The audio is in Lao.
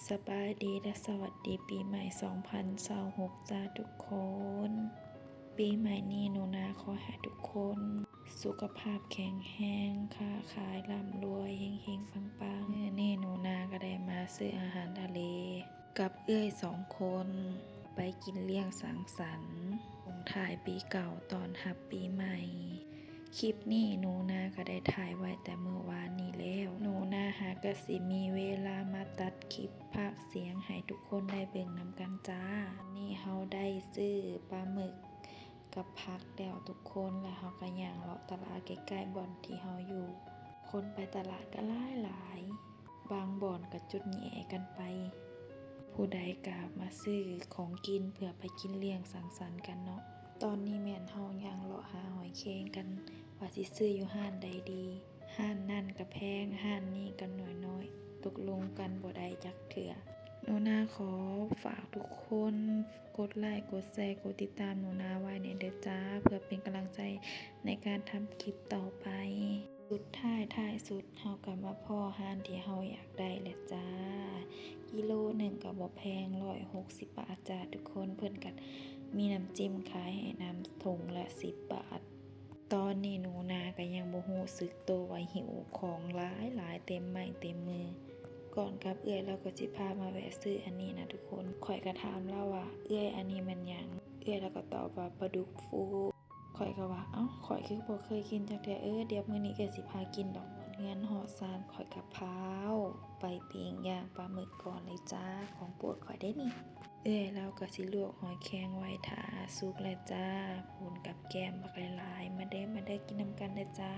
ສະບາຍດີ ແລະ ສະຫວັດດີປີໃໝ່ສອງພັນຊາວຫົກ ຈ້າທຸກຄົນ. ປີໃໝ່ນີ້ໜູນາຂໍໃຫ້ທຸກຄົນສຸຂະພາບແຂງແຮງ, ຄ້າຂາຍລ່ຳລວຍ, ເຮັງໆ ປັງໆ. ມື້ນີ້ໜູນາກໍໄດ້ມາຊື້ອາຫານທະເລກັບເອື້ອຍສອງຄົນ ໄປກິນລ້ຽງສັງສັນສົ່ງທ້າຍປີເກົ່າ ຕ້ອນຮັບປີໃໝ່. ຄລິບນີ້ໜູນາກໍໄດ້ຖ່າຍໄວ້ແຕ່ມື້ວານນີ້ແລ້ວ. ໜູນາຫາກະຊິມີເວລາມາຕັດຄລິບພາກສຽງໃຫ້ທຸກຄົນໄດ້ເບິ່ງນຳກັນຈ້າ. ນີ້ເຮົາໄດ້ຊື້ປາໝຶກກັບຜັກແລ້ວທຸກຄົນ ແລະ ເຮົາກໍຍ່າງເລາະຕະຫຼາດໃກ້ໆບ່ອນທີ່ເຮົາຢູ່. ຄົນໄປຕະຫຼາດກໍຫຼາຍໆ. ບາງບ່ອນກໍຈົດແຍກັນໄປ ຜູ້ໃດກໍມາຊື້ຂອງກິນເພື່ອໄປກິນລ້ຽງສັງສັນກັນເນາະ. ຕອນນີ້ແມ່ນເຮົາຍ່າງເລາະຫາຫອຍແຄງກັນ ວ່າຊິຊື້ຢູ່ຮ້ານໃດດີ. ຮ້ານນັ້ນກໍແພງ, ຮ້ານນີ້ກໍນ້ອຍໆ, ຕົກລົງກັນບໍ່ໄດ້ຈັກເທື່ອ. ໜູນາຂໍຝາກທຸກຄົນກົດໄລ, ກົດແຊ, ກົດຕິດຕາມໜູນາໄວ້ແດ່ເດີຈ້າ ເພື່ອເປັນກຳລັງໃຈໃນການທຳຄລິບຕໍ່ໄປ. ສຸດທ້າຍທ້າຍສຸດ ເຮົາກໍມາພໍ້ຮ້ານທີ່ເຮົາຢາກໄດ້ແລ້ວຈ້າ. ກິໂລໜຶ່ງກໍບໍ່ແພງ, ຮ້ອຍຫົກສິບບາດຈ້າທຸກຄົນ. ເພິ່ນກໍມີນ້ຳຈິ້ມຂາຍໃຫ້ນຳ ຖົງລະສິບບາດ. ຕອນນີ້ໜູນາກໍຍັງບໍ່ຮູ້ສຶກໂຕວ່າຫິ້ວຂອງຫຼາຍໆ ເຕັມໄມ້ເຕັມມື. ກ່ອນກັບເອື້ອຍລາວກໍຊິພາມາແວະຊື້ອັນນີ້ນະທຸກຄົນ. ຂ້ອຍກໍຖາມລາວວ່າ ເອື້ອຍ ອັນນີ້ແມ່ນຫຍັງ? ເອື້ອຍລາວກໍຕອບວ່າ ປາດຸກຟູ. ຂ້ອຍກໍວ່າ ເອົ້າ ຂ້ອຍຄືບໍ່ເຄີຍກິນຈັກເທື່ອ. ເອີ ດຽວມື້ນີ້ເອື້ອຍຊິພາກິນດອກ. ເຮືອນຮອດຊານ ຂ້ອຍກໍພາວໄປປີ້ງຍ່າງປາໝຶກກ່ອນເລີຍຈ້າ, ຂອງໂປດຂ້ອຍເດ້ນີ້. ເອື້ອຍລາວກໍຊິລວກຫອຍແຄງໄວ້ຖ້າສຸກແລ້ວຈ້າ. ພຸ້ນ ກັບແກ້ມບັກຫຼາຍໆ. ມາເດີ ມາເດີ ກິນນຳກັນເດີຈ້າ.